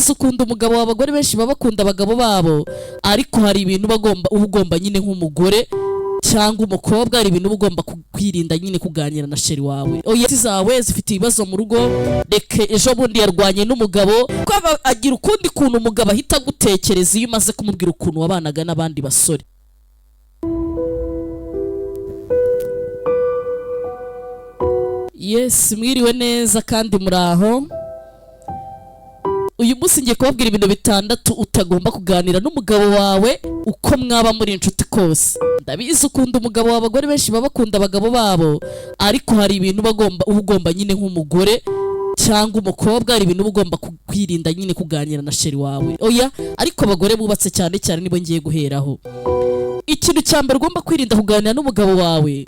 Ndabizi ukunda umugabo wawe, abagore benshi baba bakunda abagabo babo, ariko hari ibintu uba ugomba nyine nk'umugore cyangwa umukobwa, hari ibintu uba ugomba kwirinda nyine kuganira na chéri wawe. Oya, inshuti zawe zifite ibibazo mu rugo, reka ejo bundi yarwanye n'umugabo, ko agira ukundi kuntu umugabo ahita agutekereza iyo umaze kumubwira ukuntu wabanaga n'abandi basore. Yes, mwiriwe neza kandi muraho. Uyu munsi ngiye kubabwira ibintu bitandatu utagomba kuganira n'umugabo wawe uko mwaba muri inshuti kose. Ndabizi ukunda umugabo wawe, abagore benshi baba bakunda abagabo babo, ariko hari ibintu uba ugomba nyine nk'umugore cyangwa umukobwa, hari ibintu uba ugomba kwirinda nyine kuganira na chéri wawe. Oya, ariko abagore bubatse cyane cyane nibo ngiye guheraho. Ikintu cya mbere ugomba kwirinda kuganira n'umugabo wawe,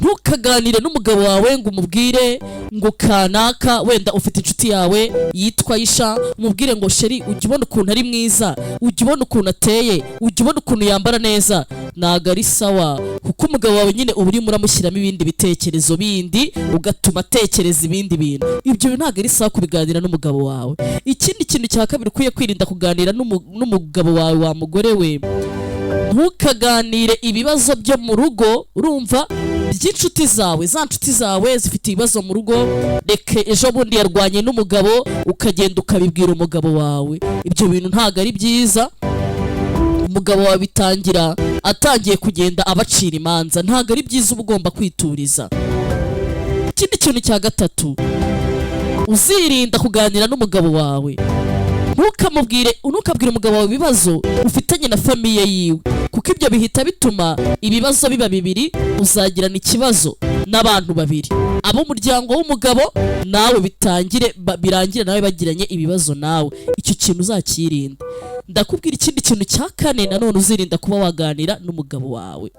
ntukaganire n'umugabo wawe ngo umubwire ngo kanaka, wenda ufite inshuti yawe yitwa Isha, umubwire ngo: "Chéri, ujya ubona ukuntu ari mwiza? Ujya ubona ukuntu ateye? Ujya ubona ukuntu yambara neza?" Ntabwo ari sawa, kuko umugabo wawe nyine uba urimo uramushyiramo ibindi bitekerezo bindi, ugatuma atekereza ibindi bintu. Ibyo bintu ntabwo ari sawa kubiganira n'umugabo wawe. Ikindi kintu cya kabiri ukwiye kwirinda kuganira n'umugabo wawe, wa mugore we, ntukaganire ibibazo byo mu rugo, urumva, by'inshuti zawe. Za nshuti zawe zifite ibibazo mu rugo, reka ejo bundi yarwanye n'umugabo, ukagenda ukabibwira umugabo wawe. Ibyo bintu ntabwo ari byiza. Umugabo wawe bitangira atangiye kugenda abacira imanza, ntabwo ari byiza, uba ugomba kwituriza. Ikindi kintu cya gatatu uzirinda kuganira n'umugabo wawe, ntukamubwire, ntukabwire umugabo wawe ibibazo ufitanye na famille yiwe, kuko ibyo bihita bituma ibibazo biba bibiri. Uzagirana ikibazo n'abantu babiri, ab'umuryango w'umugabo nawe, bitangire birangire nawe bagiranye ibibazo nawe. Icyo kintu uzakirinda. Ndakubwira ikindi kintu cya kane nanone uzirinda kuba waganira n'umugabo wawe.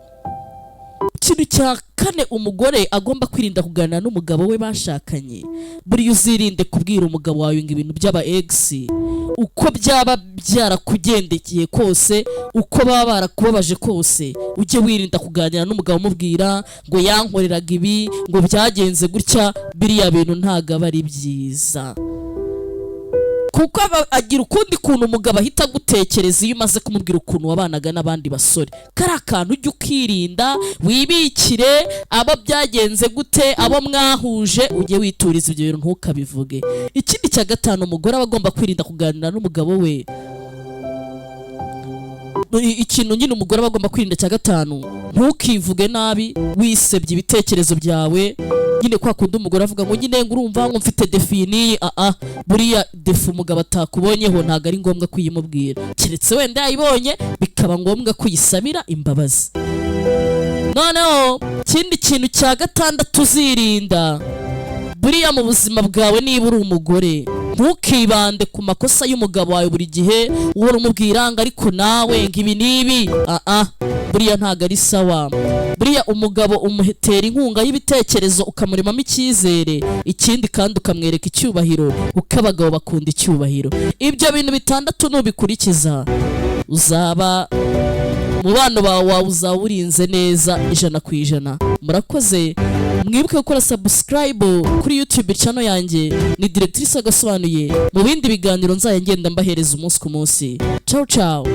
Ikintu cya kane umugore agomba kwirinda kuganira n'umugabo we bashakanye, buriya uzirinde kubwira umugabo wawe ngo ibintu by'aba ex, uko byaba byarakugendekeye kose, uko baba barakubabaje kose, ujye wirinda kuganira n'umugabo umubwira ngo yankoreraga ibi, ngo byagenze gutya. Biriya bintu ntabwo aba ari byiza, kuko agira ukundi kuntu umugabo ahita agutekereza iyo umaze kumubwira ukuntu wabanaga n'abandi basore. Kariya kantu ujye ukirinda, wibikire abo byagenze gute, abo mwahuje, ujye wituriza, ibyo bintu ntukabivuge. Ikindi cya gatanu umugore aba agomba kwirinda kuganira n'umugabo we, ikintu nyine umugore aba agomba kwirinda cya gatanu, ntukivuge nabi wisebye ibitekerezo byawe. Nyine kwa kundi umugore avuga ngo nyine ngo urumva ngo mfite défaut niyi. Aa, buriya défaut umugabo atakubonyeho ntabwo ari ngombwa kuyimubwira, keretse wenda yayibonye bikaba ngombwa kuyisabira imbabazi. Noneho ikindi kintu cya gatandatu uzirinda, buriya mu buzima bwawe niba uri umugore, ntukibande ku makosa y'umugabo wawe buri gihe, uhora umubwira ngo ariko nawe ngo ibi n'ibi. Aa, buriya ntabwo ari sawa. Buriya umugabo umutera inkunga y'ibitekerezo, ukamuremamo icyizere, ikindi kandi ukamwereka icyubahiro, kuko abagabo bakunda icyubahiro. Ibyo bintu bitandatu nubikurikiza, uzaba umubano wawe uzaba urinze neza 100%. Murakoze, mwibuke gukora subscribe kuri YouTube channel yanjye, ni Directrice Agasobanuye. Mu bindi biganiro nzajya ngenda mbahereza umunsi ku munsi. Ciao ciao.